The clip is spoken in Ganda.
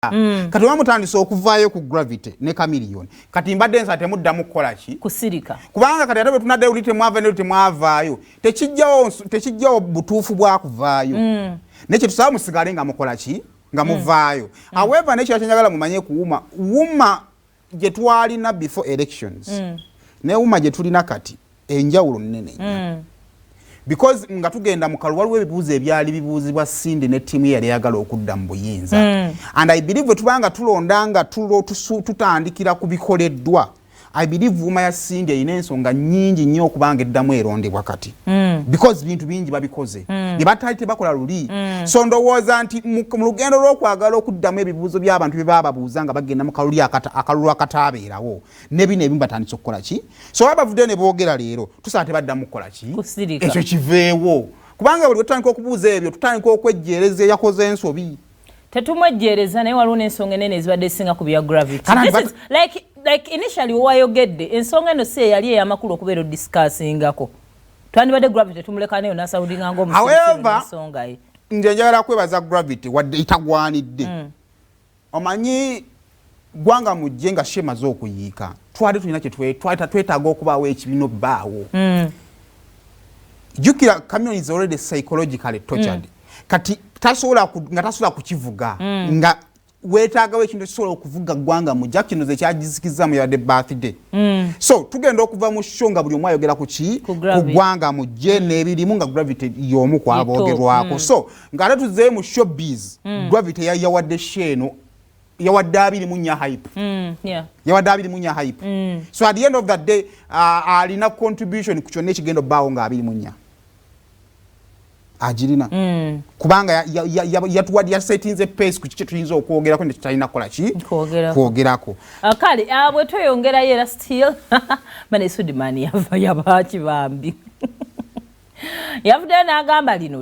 Kati oba mutandise okuvaayo ku Gravity ne Chameleone, kati mbadde nsa temuddamu kukola ki? Kusirika. Kubanga kati ate bwe tunaddayo luli temwava ne temwavaayo, tekijjawo butuufu bwakuvaayo. Naye kyetusaba, musigale nga mukola ki? Nga muvaayo. However, nekira kyenjagala mumanye ku UMA, UMA gye twalina before elections ne UMA gye tulina kati, enjawulo nnene nnyo, because nga tugenda mu kalulu waliwo ebibuuzo ebyali bibuuzibwa Cindy ne ttiimu ye yali eyagala okudda mu buyinza. And I believe bwe tubanga tulonda nga tutandikira ku bikoleddwa, I believe UMA ya Cindy erina ensonga nnyingi nnyo okubanga eddamu erondebwa kati, because bintu bingi babikoze bye batali tebakola luli. So ndowooza nti mu lugendo lw'okwagala okuddamu ebibuuzo by'abantu bye baba babuuza nga bagenda mu kalulu akalulu akataabeerawo, ne bino ebimu batandise okukola ki. So baba bavuddeyo ne boogera leero, tusaba tebaddamu kukola ki? Kusirika. Ekyo kiveewo, kubanga buli lwetutandika okubuuza ebyo, tutandika okwejjeereza eyakoze ensobi. Tetumwejjeereza, naye waliwo n'ensonga enene ezibadde esinga ku bya Gravity. Kana This is like initially wewayogedde ensonga eno si eyali ey'amakulu okubeera odiscussingako. Twandibadde Gravity tumuleka nayo nasoundinga However, ng'omusensonga ye. Nze njagala kwebaza Gravity wadde itagwanidde. Omanyi Gwanga Mujje nga shemaze okuyiika, twali tulina kyetwali twetaaga okubaawo ekibiina obbaawo. Jjukira Chameleone is already psychologically tortured. Kati tasobola nga tasobola kukivuga, nga weetaagawo ekintu ekisobola okuvuga Ggwanga Mujja. Kino ze kyagizikizamu yabadde birthday. So tugenda okuva mu show nga buli omu ayogera ku ki? Ku ku Gravity. Ggwanga Mujje n'ebirimu, nga Gravity y'omu kwaboogerwako. So ng'ate tuzzeeyo mu showbiz, Gravity yawadde show eno, yawadde 24 hype. Yawadde 24 hype. So at the end of the day, alina contribution ku kyonna ekigenda obbaawo nga 24 agirina, kubanga yatuwadde, yasetinze pace ku kiki tuyinza okwogerako ne tutalina kukola ki? Kwogerako. Kwogerako. Kale bwe tweyongerayo era still mane Sudiman yava yabaaki bambi yavuddeyo n'agamba lino